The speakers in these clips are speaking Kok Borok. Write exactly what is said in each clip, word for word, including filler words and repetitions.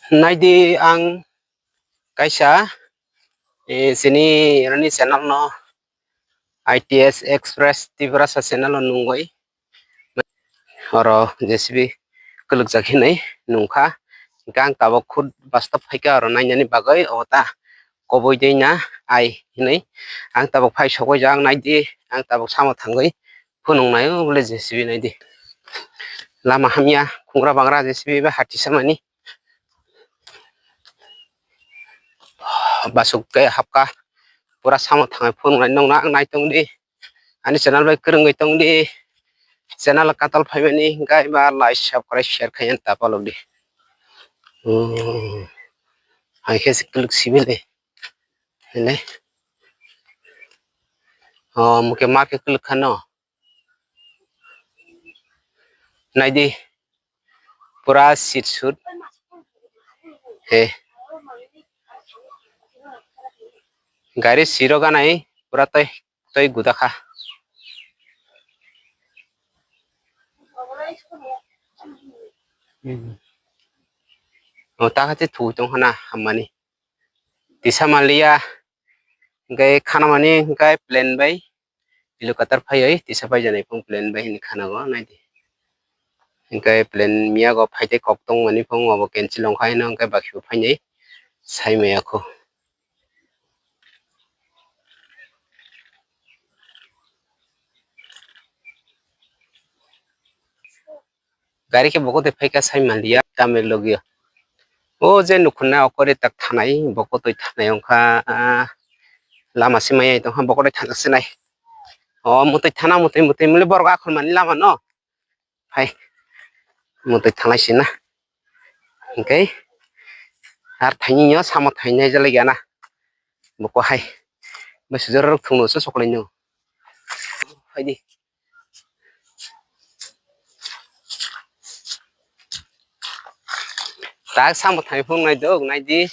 Naidi ang kaisa, eh, chini rani channel no I T S Express Tiprasa channel o nungwi oro J C B kwlwkjak hinwi nungkha. Hwnkhe ang tabuk khud bastop phaikha oro nainani bagwi, obo ta koboi dei na ai hinwi ang tabuk phai sogwi jak naidi, ang tabuk samo thangwi phunuk naio bole J C B naidi. Lama hamya, khungra bangra J C B bai hati samani. Basuk ke hapka pura samo thangai phunuk nai nongna ang nai tongdi. Ani channel bai kwrwngwi tongdi. Channel katal phaimani hwnkhe ba like, subscribe, share khaina ta palokdi. Hmm. Hai khe se kwlwk sibile. Hele. Oh, muke market kwlwk khano. Naidi. Pura sit sut. He. Gari siro ganai pura toi toi gudakha. Hmm. O ta khe thu tong hana hammani. Tisa manliya. Hwnkhe khanamani hwnkhe plane bai helicopter phaiwi tisa paijaknai phung plane bai hinwi khanago naidi. Hwnkhe plane miyago phaitei kok tongmani phung obo cancel wngkha hino hwnkhe bakhibo phainai saimaya kho. Gari khe bokotwi phaikha sai manliya tamni logio. O je nukhunna okori tak thanai bokotwi thanai wngkha, ah, lama se maya tongkha bokotwi thana sinai. O mutwi thana mutwi mutwi muli borok akhol mani lama no. Hai. Mutwi thanai sina. Hwnkhe ar thainwi no samo thainai jalai gana. Boko hai. Bai sujaro rok thungno se sokolai no. Hai di. Tak samo thai phung nai dok nai di.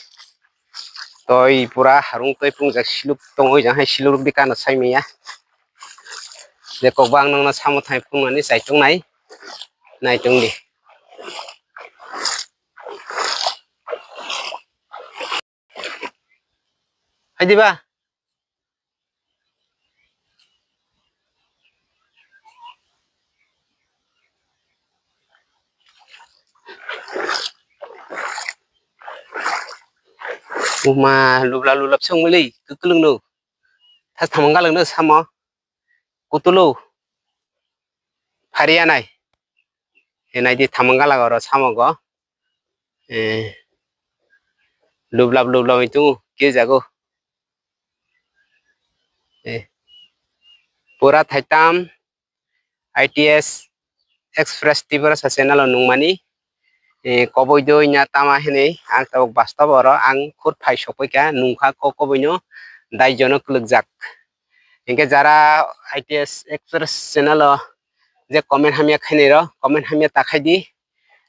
Toi pura harung toi phung jak siluk tong oi jang hai siluk rok di kano sai maya. Je kok bang nang na samo thai phung nani sai tong nai. Nai tong di. Hai di ba. Uma lubla lubla song mili kukulung no. Thas thamang galung no samo. Kutulo. Phariya nai. Hinai di thamang gala oro samo go. Eh. Lubla lubla itu ke jago. Eh. Pura thaitam I T S Express Tiprasa channel o nungmani, eh, koboi doi na tama hinwi ang tabuk bastop oro ang khud phai sokphaikha nungkha kok koboi no daijono kwlwkjak. Hinkhe jara I T S Express channel o je comment hamya khainai rok comment hamya ta khai di,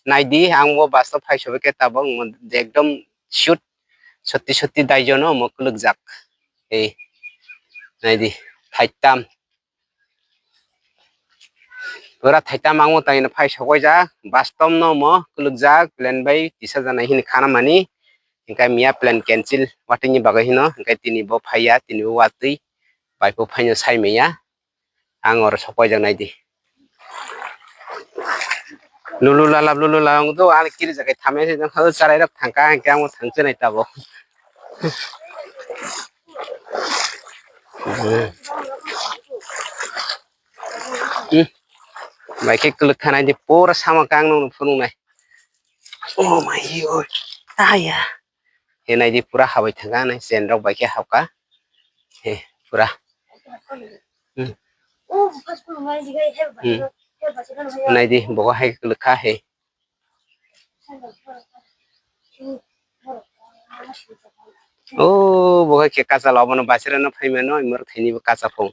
nai di ang bo bastop phai sokphaikha tabuk ekdom shoot sotti sotti daijono omo kwlwkjak. Ei nai di thaitam. Pura thaita mangmo tangwi no phai sokwaijak, bastop no omo kwlwkjak, plan bai tisa janai hini khana mani, hinkhe miya plan cancel, watwi ni bagwi hino, hinkhe tini bo phaiya, tini bo watwi, bai bo phaino sai manya, ang oro sokwaijak nai di. Lulu lala, lulu lala wng do, ani kiri jaga thamya se, charai rok thangkha, hinkhe ang thangse nai tabuk. Hmm. Bai khe kwlwk kha nai di pura sama kang nung phunuk nai. Oh my god. Aya. He nai di pura habai thangkha nai chen rok bai khe hapkha. He pura. Hmm. Hmm. Nai di bogo hai kwlwk kha he. O bo hai khe kacha labo no basera no phai mano imor thaini bo kacha phung.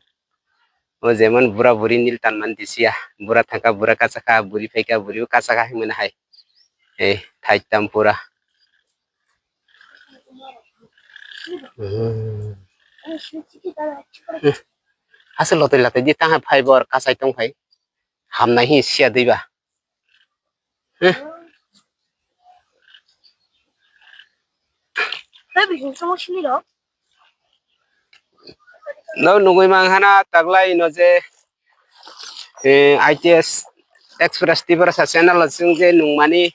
O jemon bura buri nil tan man disiya. Bura thangkha bura kacha kha, buri phaikha buri bo kacha kha himani hai. Eh, thai tam pura. Hmm. Aswk lotoi latai di tang hai phai bo ar kachai tong phai. Hamnai hi siya dui ba. Eh. Tei bihing somo sini rok. No nugui manghana taglai no je, eh, I T S Express Tiprasa channel o chwng je nungmani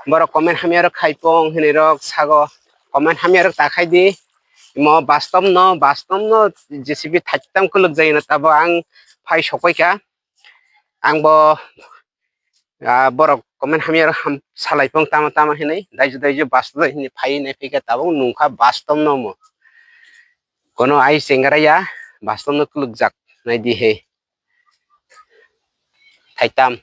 borok comment hamya rok khai pong hinwi rok sago, comment hamya rok ta khai di. Imo bastom no, bastom no J C B thaitam kwlwk jai no tabo ang phai sokoi kha. Ang bo, ah, borok comment hamya rok ham salai pong tama tama hinwi, daiju daiju bastom hinwi phai hinwi phikha tabuk nungkha bastom no mo. Kono ai chengara ya, bastom no kwlwk jak nai di he. Thaitam.